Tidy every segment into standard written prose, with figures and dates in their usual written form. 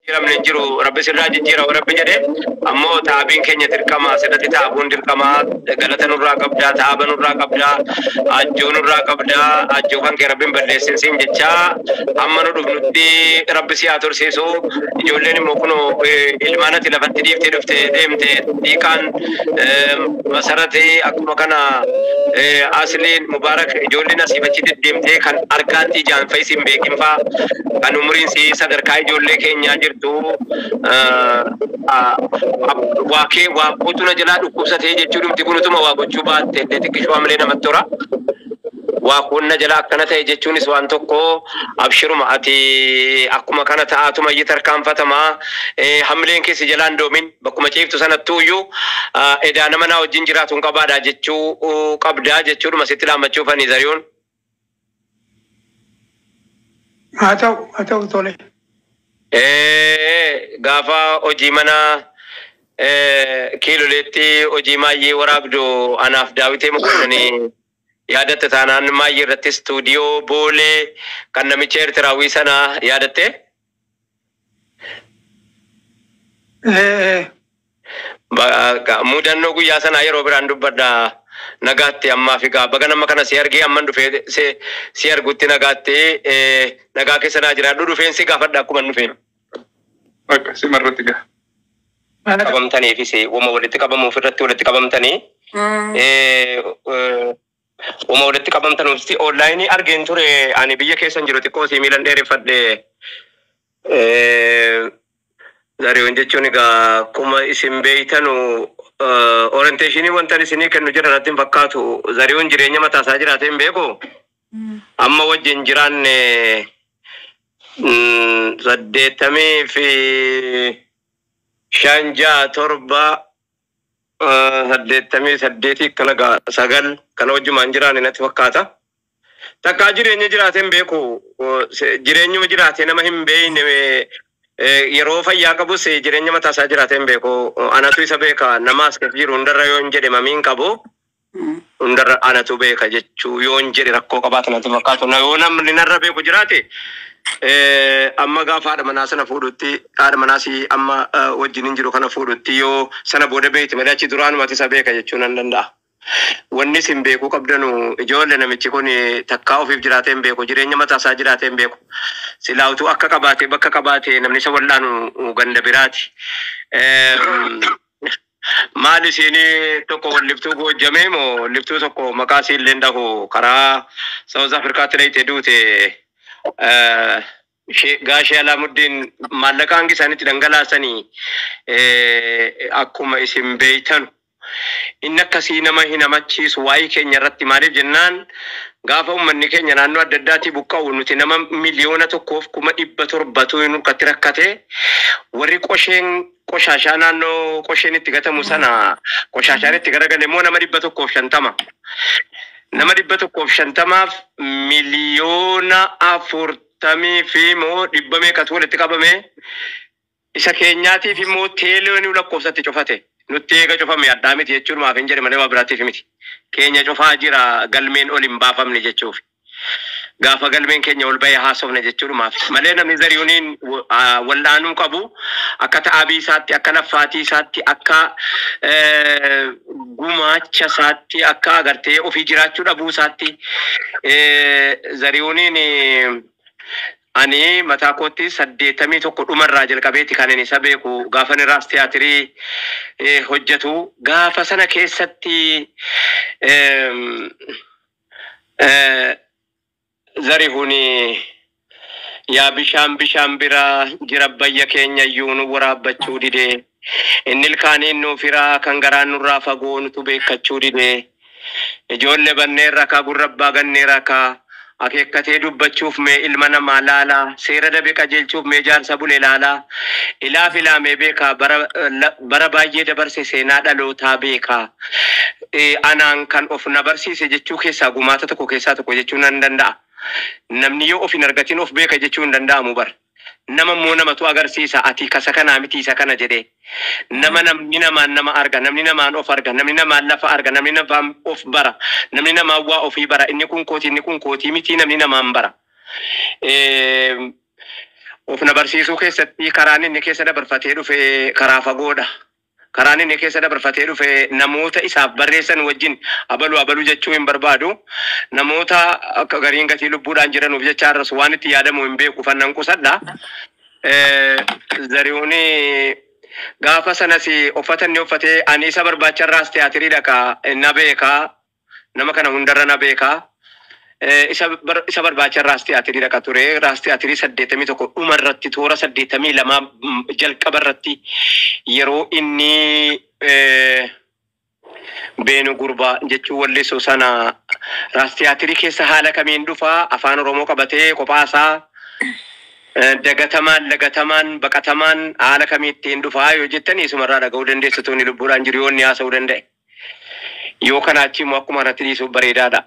Jijjiiramni hin jiru, Rabbi sirraa jijjiira Rabbi jedhe. Ammoo taabiin keenya dirqama, asirratti taabuun dirqama. Galata nurraa qabdaa, taaba nurraa qabdaa, ajjoo nurraa qabdaa. Ajjoo kan kee Rabbiin balleessin siin jechaa, hamma nu dhufnutti Rabbi si haa tursiisu. Ijoolleen immoo kunoo ilmaan ati lafatti dhiiftee dhufte deemte, dhiiqaan Masaratee, akkuma kana Asliin Mubaarak, ijoolleen asiif achi deddeemtee kan argaatti ijaan fa'is hin beekin faa, kan umuriin si sadarkaa ijoollee keenyaa jirtu, waa kee waa kootu na jalaa dhukkubsatee jechuun dhumti kun utuma waa gochuu baatte illee xiqqishoo hamilee namatti tora. Waa kun na jalaa akkana ta'e jechuunis waan tokko. Abshiruma, ati akkuma kana ta'aatuma iyyii tarkaanfatamaa, hamileen keessi jalaan doomin. Bakkuma ciiftu sanattuu iyyuu edaa nama naa wajjin jiraatu hin qabaadha jechuu qabdaa jechuudhuma sitti laammachuufani, Zariyuun. Haa ta'u, haa ta'u, tole. Gaafa hojii mana kiiloleetti hojii maayyee waraabdu anaaf Daawitee Mokonnin yaadatte taanaan, maayyee irratti istuudiyoo Boolee kan namicha Eertiraawwii sana yaadatte? Mudannoo guyyaa sanaa yeroo biraan dubbadha. Nagaatti ammaaf egaa, baga nama kana si argee, amman dhufee si argutti nagaatti nagaa keessa naa jiraadhu. Dhufeen si gaafadha akkuma dhufeen. Bakka simarratti gaha. Qabamtaniifis wama walitti qabamuuf irratti walitti qabamtanii wama walitti qabamtanuuf onlaayinii argeen ture. Ani biyya keessan jiru, xiqqoo si miilan dheereffadhe. Zarihuun jechuun egaa akkuma isin beeytanu, orientation wantan isinii kennu jira natti hin fakkaatu. Zarihuun jireenya mataasaa jiraatee hin beeku. Amma wajjin jiraanne 85, 6, 7, 88 kana gaa 9 kana wajjumaan jiraanne natti fakkaata. Takkaa jireenya jiraatee hin beeku. Jireenyuma jiraatee nama hin beekne, yeroo fayyaa qabus jireenya mataasaa jiraatee hin beeku. Anatu isa beeka. Nama as keessa jiru hundarra yoo hin jedhe mamiin qabu. Hundarra anatu beeka jechuu yoo hin jedhe rakkoo qabaata natti fakkaatu. Yoo namni narra beeku jiraate, amma gaafa haadha manaa sana fuudhutti, haadha manaas amma wajjin hin jiru kana fuudhutti, yoo sana booda beekti malee achi duraanumatti isa beeka jechuu nan danda'a. Wanni isin beekuu qabdanu ijoollee, namichi kun takkaa ofiif jiraatee hin beeku, jireenya mataasaa jiraatee hin beeku. Silaa utuu akka qabaate, bakka qabaate, namni isa wal'aanu ganda biraati. Maal isiin tokko walliftuu Goojjamee moo walliftuu tokko maqaa isii illee dhahu karaa South Africaatti dhayite duute, Gaashee Alaamuddin, maallaqa hangi isaanitti dhangalaasanii akkuma isin beeytanu. Inni akkasii nama hin hamachiisu waa'ee keenya irratti. Maaliif jennaan, gaafa uummanni keenya naannoo adda addaatii buqqa'u, nuti nama 1,700,000tu nurkatti rakkate. Warri qosheen qoshaashaa naannoo qosheen itti gatamu sana qoshaashaan itti garagale immoo nama 150. Nama 150f miliyoona 40 fi moo dhibba meeqatu walitti qabame. Isa keenyaatiif immoo teeloonii lakkoofsatti cufate. Nutti eega cufame addaa miti jechuun maaf hin jedhe malee waa biraatiif miti. Keenya cufaa jira, galmeen ol hin baafamne jechuuf. Gaafa galmeen keenya ol bahee haasofne jechuudhumaaf. Malee namni Zariyuuniin wal'aanuu qabu akka ta'abii isaatti, akka laffaatii isaatti, akka gumaacha isaatti, akka agartee ofii jiraachuu dhabuu isaatti, Zariyuuniin ani mataa kootti 81 dhumarraa jalqabeeti kan inni isa beeku, gaafa inni raas tiyaatirii hojjetu. Gaafa sana keessatti Zarihuun yaa bishaan bishaan bira jira, bayya keenya iyyuu nu waraabbachuu dide. Inni ilkaaniin nuuf hiraa, kan garaan nurraa fagoo nutu beekkachuu dide. Ijoollee banneerra kaa, gurra abbaa ganneerra kaa, akeekkatee dubbachuuf mee ilma namaa laalaa, seera dabe qajeelchuuf mee jaarsa bule laalaa, ilaaf ilaamee beekaa, bara baay'ee dabarse, seenaa dhalootaa beekaa. Anaan kan of na barsiise jechuu keessaa gumaata tokko keessaa tokko jechuu nan danda'a. Namni yoo of hin argatin of beeka jechuu hin danda'amu bara. Nama immoo namatu agarsiisa, ati kasa kanaa miti isa kana jedhee. Nama namni namaan nama arga, namni namaan of arga, namni namaan lafa arga, namni namaan of bara, namni namaan waa ofii bara. Inni kun kooti, inni kun kootii miti, namni namaan bara. Of na barsiisuu keessatti karaan inni keessa dabarfatee dhufe karaa fagoodha. Karaan inni keessa dabarfatee dhufe namoota isaaf barreessan wajjin abaluu abaluu jechuu hin barbaadu. Namoota akka gariin gatii lubbuudhaan jiranuuf jecha har'as waan itti yaadamu hin beeku fannan qusadha. Zarihuun gaafa sanas uffata inni uffatee ani isa barbaacha irraas tiyaatirii dhaqa na beekaa. Nama kana hundarra na beekaa. Isa barbaacha raas tiyaatirii dhaqa ture. Raas tiyaatirii 81 dhuma irratti toora 82 jalqaba irratti yeroo inni beenu gurbaa jechuu wallisu sana raas tiyaatirii keessa haala kamiin dhufaa afaan Oromoo qabatee kophaasaa dagatamaan lagatamaan baqatamaan haala kamiittiin dhufaa yoo jettanii isumarraa dhaga'uu dandeessu tuni lubbuudhaan jiru yoo inni haasa'uu danda'e. Yoo kana achi immoo akkuma irratti dhiisuuf bareedaadha.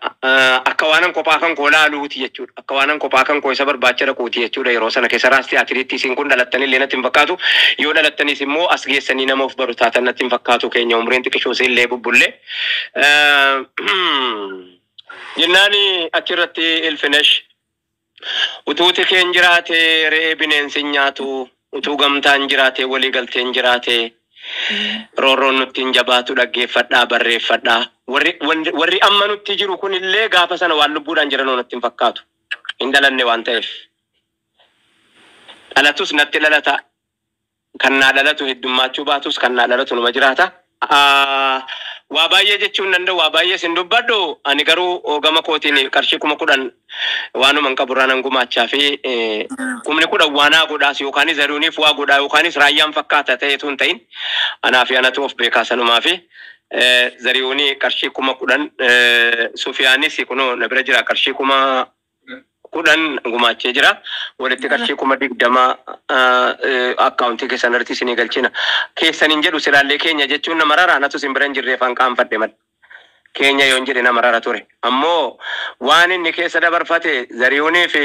Akka waanan kophaa kan koo laaluuti jechuudha. Akka waanan kophaa kan koo isa barbaacha dhaquuti jechuudha. Yeroo sana keessa raas tiyaatiriitti isin kun dhalattan illee natti hin fakkaatu. Yoo dhalattanis immoo as geessanii nama of baru taatan natti hin fakkaatu keenya umriin xiqqishoo illee bubbullee. Jennaan achirratti Ilfinesh utuu tikeen jiraate re'ee bineensi hin nyaatu, utuu gamtaan jiraate walii galteen jiraate roorroon nutti hin jabaatu dhaggeeffadhaa barreeffadhaa. Warri amma nutti jiru kun illee gaafa sana waan lubbuudhaan jiran natti hin fakkaatu. Hin dhalanne waan ta'eef. Dhalatus natti dhalata. Kan naa dhalatu heddummaachuu baatus kan naa dhalatu numa jiraata. Waa baay'ee jechuun danda'u, waa baay'ee sin dubbadhu. Ani garuu gama kootiin qarshii 10,000 waanuma hin qabu irraa nan gumaachaa fi 10,000 waanaa godhaas yookaanis Zarihuuniif waa godhaa yookaanis raayyaan fakkaata ta'etu hin ta'in anaa fi anatu of beekaa sanumaa fi Zarihuunii qarshii 10,000 Sufiyaanis kunoo na bira jira qarshii 10,000 gumaachee jira. Walitti qarshii 20,000 akkaawuntii keessan irratti isinii galchina. Keessan hin jedhu silaallee keenya jechuun nama rara anatu isin bira hin jirreef an qaanfadhe malee. Keenya yoon jedhe nama rara ture. Ammoo waan inni keessa dabarfate Zarihuunii fi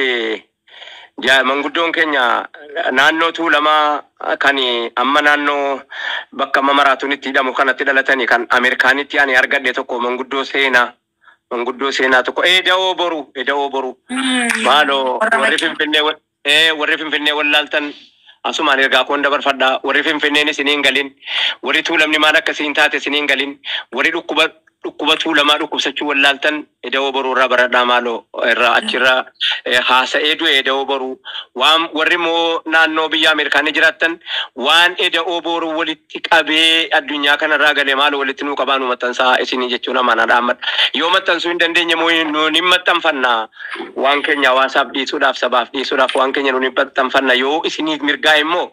manguddoon keenya naannoo Tuulamaa kan amma naannoo bakka amma maraatuun itti hidhamu kanatti dhalatanii kan Ameerikaanitti ani argadhe tokko manguddoo seenaa. Manguddoo seenaa tokko eda'oo boru maaloo warri Finfinnee wallaaltan asumaan ergaa koon dabarfadhaa. Warri Finfinneen isiniin galin, warri Tuulamni maal akkasiin taate isiniin galin, warri dhukkuba Tuulamaa dhukkubsachuu wallaaltan eda'oo boruu irraa baradhaa maaloo irraa achirraa haasa'ee du'e eda'oo boruu. Waan warri immoo naannoo biyya Ameerikaanii jiraattan waan eda'oo boruu walitti qabee addunyaa kanarraa galee maaloo walitti nuu qabaa nu maxxansaa isinii jechuun amaanaa dhaammadha. Yoo maxxansuu hin dandeenye immoo nuun hin maxxanfanna. Waan keenya hawaasaaf dhiisuudhaaf sabaaf dhiisuudhaaf waan keenya nuun hin maxxanfanna. Yoo isiniif mirgaa immoo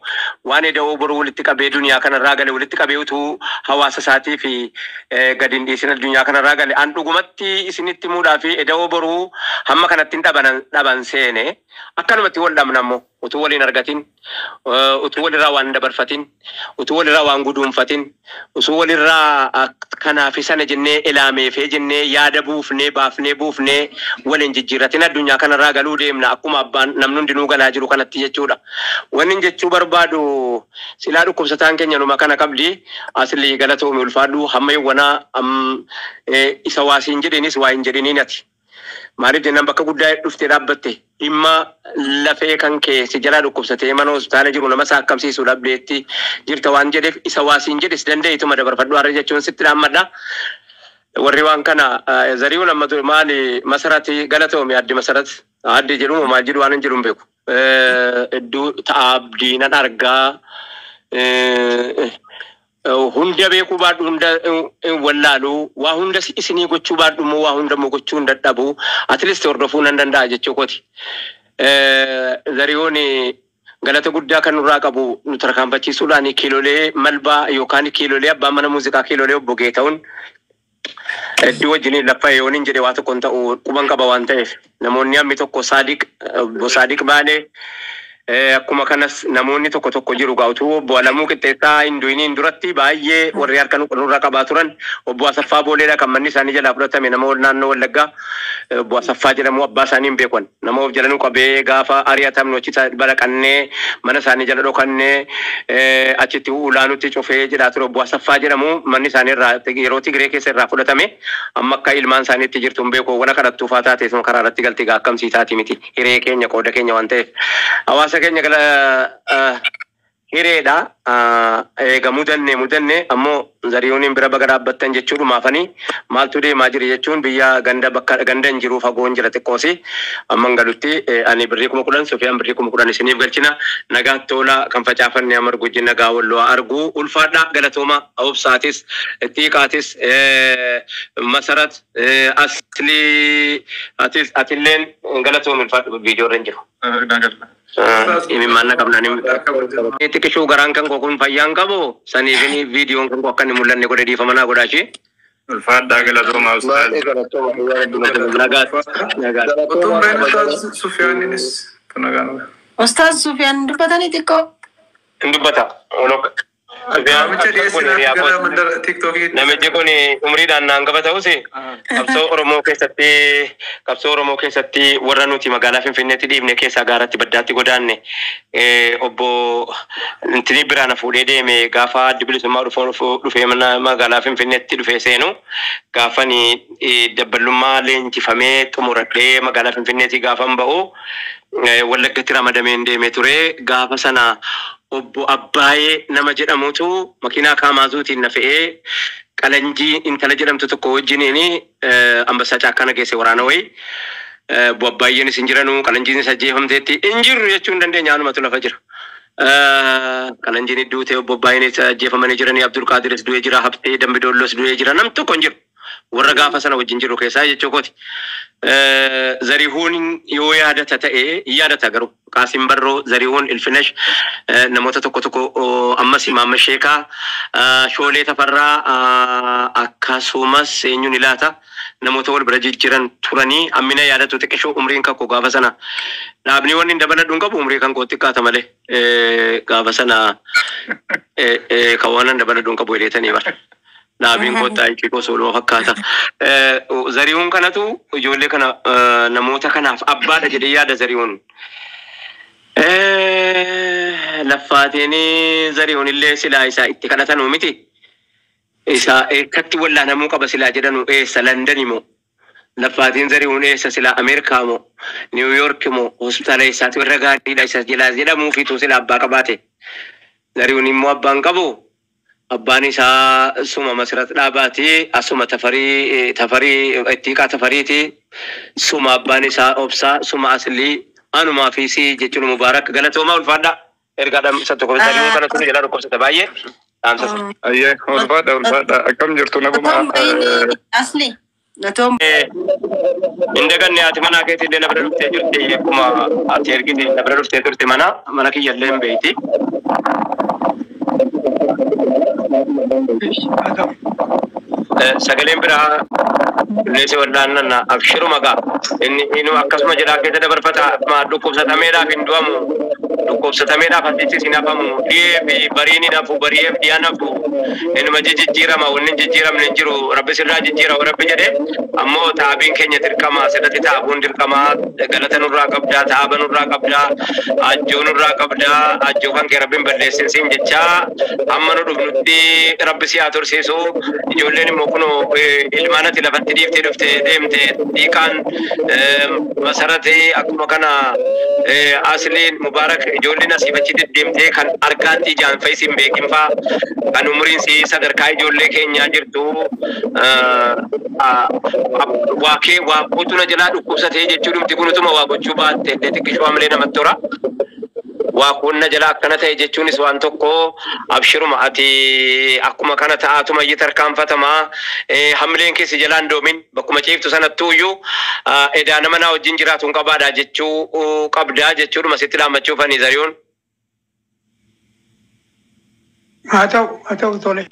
waan eda'oo boruu walitti qabee duniyaa kanarraa gale walitti qabee utuu hawaasa isaatii fi gadi hin dhiisin addunyaa kanarraa gale. An dhugumatti isinitti himuudhaa fi eda'oo boruu hamma kanatti hin dhaban seene akkanumatti wal dhabna immoo utuu waliin argatin, utuu walirraa waan dabarfatin, utuu walirraa waan guduunfatin, utuu walirraa kanaaf sana jennee ilaameefee jennee yaada buufnee baafnee buufnee waliin jijjiirratin addunyaa kanarraa galuu deemna akkuma abbaan namni hundinuu galaa jiru kanatti jechuudha. Wanni jechuu barbaadu silaa dhukkubsataan keenya numa kana qabdi asli galatoomi ulfaadhu hamma yawwanaa isa waasiin jedhenis waa hin jedhiniin ati. Maaliif jennaan bakka guddaa dhuftee dhaabbatte dhimma lafee kan kee si jalaa dhukkubsatee mana hospitaala jiru nama isaa akkamsiisuu dhabdeetti jirta waan jedheef isa waasiin jedhes danda'eetuma dabarfadhu har'a jechuun sitti dhaammadha. Warri waan kana Zarihuun amma maali Masarati galatoomi addi Masarat addi jedhumu maal jedhu waan hin jedhu hin beeku. Iddoo ta'abdii nan argaa hunda beekuu baadhu hunda wallaalu waa hunda isinii gochuu baadhu immoo waa hunda immoo gochuu hin dadhabu at least hordofuu nan danda'a jechuu kooti. Zarihuun galata guddaa kan nurraa qabu nu tarkaanfachiisuudhaan kiilolee malbaa yookaan kiilolee abbaa mana muuziqaa kiilolee obbo Geeta'uun iddoo wajjin lafa yoon hin jedhe waa tokko hin ta'u quban qaba waan ta'eef namoonni hammi tokko Saadiq obbo Saadiq Baalee akkuma kanas namoonni tokko tokko jiru gaa'utu obbo Alamuu Qixxeessaa hin du'iniin duratti baay'ee warri harka nurraa qabaa turan obbo Asaffaa Booleedha kan manni isaanii jalaa fudhatame nama naannoo Wallaggaa obbo Asaffaa jedhamu abbaa isaanii hin beekan nama of jala nu qabee gaafa ari'atamnu achi balaqannee mana isaanii jala dhokannee achitti ulaanutti cufee jedhaa ture obbo Asaffaa jedhamu manni isaanii irraa yeroo Tigree keessa irraa fudhatame amma akka ilmaan isaaniitti jirtu hin beeku wana kadhattuufaa taate karaa irratti galti akkamsii taati miti hiree keenya qooda keenya waan ta'eef hawaasa Obboleessa keenya gala hireedha. Eega mudanne ammoo Zarihuuniin bira baga dhaabbattan jechuudhumaafanii maaltu deemaa jira jechuun biyya ganda bakka ganda hin jiru fagoon jira xiqqoosi. Amman galutti ani birrii 10,000, Sufiyaan birrii 10,000 isiniif galchina. Nagaan tola kan facaafanne amargu nagaa walloo arguu ulfaadha galatooma obsaatis xiiqaatis Masarat Aslii atis atilleen galatoom ulfaadhu viidiyoo irra hin jiru. Nagadha. Imimmaan na qabna ni xiqqishuu garaan kan koo kun fayyaan qabu saniifini viidiyoon kan koo akka inni mul'anne godhe dhiifama naa godhaa ishee. Ulfaadhaa galatoomaa ustaaz. Baay'ee galatooma fayyaa rabbi galatooma. Nagaatti nagaatti. Utuun bahin ustaaz Sufiyaaninis nagaan. Ustaaz Sufiyaan dubbatanii xiqqoo. Hin dubbata. Sufiyaan Namicha dhiyeessinaaf gara mandara TikTokiitti. Namichi kun umriidhaan naan gaba ta'us qabsoo Oromoo keessatti warra nuti magaalaa Finfinneetti dhiibne keessaa gaaratti baddaatti godaanne obbo Intini biraan fuudhee deeme gaafa addi bilisummaa dhufee mana magaalaa Finfinneetti dhufee seenu gaafani dabballummaa leenjifamee xumuradhee magaalaa Finfinneetti gaafan ba'u Wallaggatti ramadameen deemee ture. Gaafa sana obbo Abbaayee nama jedhamutu makiinaa kaamaazuutiin na fe'ee qalanjii intala jedhamtu tokko wajjiniin ambassaa caakkaa na geesse waraana wayii. Obbo Abbaayyeenis hin jiranu, qalanjiinis ajjeefamteetti hin jirru jechuu hin dandeenya, anumatu lafa jira. Qalanjiin iddoo ta'e obbo Abbaayyeenis ajjeefamanii jiranii, Abdulqaadiris du'ee jira, Habtee Dambidoollos du'ee jira, nam tokko hin jiru. Warra gaafa sana wajjin jiru keessaa jechuu kooti. Zarihuun yoo yaadata ta'e yaadata garuu Qaasim Barroo, Zarihuun Ilfinesh, namoota tokko tokko ammas Maamma Sheekaa, Shoolee Tafarraa, akkasumas eenyuun ilaata namoota wal bira jijjiiran turanii ammina yaadatu xiqqishoo umriin kan koo gaafa sana dhaabni wanni hin dabaladhu hin qabu umrii kan koo xiqqaata malee gaafa sana kan waan hin dabaladhu hin qabu jedheetanii bara. Dhaabiin kottaa hiikii koo sooluma fakkaata. Zarihuun kanatu ijoollee kana namoota kanaaf abbaadha jedhee yaada Zarihuun. Laffaatiin Zarihuun illee silaa isaa itti kadhatanuu miti. Isa eessatti wallaanamuu qaba silaa jedhanu eessa? London moo? Laffaatiin Zarihuun eessa silaa? Ameerikaa moo? Niw Yoork moo? Hospitaala eessaati irra gaariidha isa jalaa jedhamuufitu silaa abbaa qabaate. Zarihuun immoo abbaan qabu. Abbaan isaa suma Masirat Dhaabaati. Asuma Tafarii Ittiiqaa Tafariiti. Suma abbaan isaa Obsaa, suma Aslii, anumaa fi si jechuun Mubaarak galatoomaa ulfaadha. Ergaadhaan isa tokko Zarihuun kanatu nu jalaa dhukkubsate baay'ee. Dhaamsa. Ayyee ulfaadha ulfaadha akkam jirtu naguma. Otoon bahin Asli. Otoon Hin daganne ati mana keetii illee na bira dhuftee jirti, akkuma ati ergite na bira dhuftee turte, mana kiyya illee hin beeyti. Haa ta'u. Sagaleen biraa qilleensi wal'aannan abshiruma gaa inni inni akkasuma jedhaa keessa dabarfata ma dhukkubsatameedhaaf hin du'amu, dhukkubsatameedhaaf asitti hin hafamu, dhiyee fi bariin hin hafu, bari'eef dhiyaan hafu inuma jijjiirama, wanni hin jijjiiramne hin jiru. Rabbi sirraa jijjiira rabbi jedhe ammoo taabiin keenya dirqama asirratti taabuun dirqama. Galata nurraa qabdaa, taaba nurraa qabdaa, ajjoo nurraa qabdaa, ajjoo kan kee rabbiin balleessin siin jechaa hamma nu dhufnutti rabbi si haa tursiisu. Ijoolleen immoo kunoo ilmaan ati lafatti dhiiftee dhufte deemte dhiiqaan Masarati akkuma kana Asliin Mubaarak ijoolleen asii achi deddeemtee kan argaatti ijaan fayyisi hin beekin faa kan umriin si sadarkaa ijoollee keenyaa jirtu waa kee waa kootu na jalaa dhukkubsatee jechuun dhumti kun utuma waa gochuu baatte illee xiqqishoo amalee namatti tola. Waa kun na jala akkana ta'e jechuunis waan tokko. Abshiruma ati akkuma kana ta'aatuma iyyii tarkaanfatamaa hamleen keessi jalaan doomin bakkuma ciiftu sanattuu iyyuu edaa nama naa wajjin jiraatu hin qabaadha jechuu qabdaa jechuudhuma sitti dhaammachuuf ani Zarihuun. Haa ta'u, haa ta'u, tole.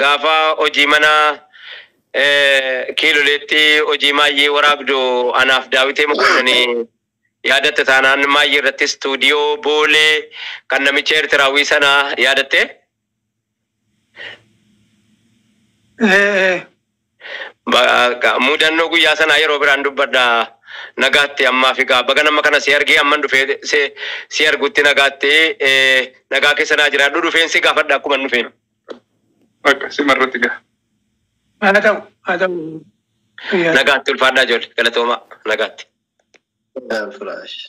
Gaafa hojii mana kiiloleetti hojii maayyee waraabdu anaaf daawitee mokonanii yaadatte taanaan maayyee irratti istuudiyoo Boolee kan namicha Eertiraawii sana yaadatte? Ee. Mudannoo guyyaa sanaa yeroo biraan dubbadha. Nagaatti ammaa fi baga nama kana si argee amman dhufee si argutti nagaatti nagaa keessa naa jiraadhu, dhufeen si gaafadha akkuma dhufeen. Bakka simarratti gaha. Haa ta'u, haa ta'u. Nagaatti ulfaadhaa ijoollee, galatoomaa, nagaatti. Nagaan tura. Ishi.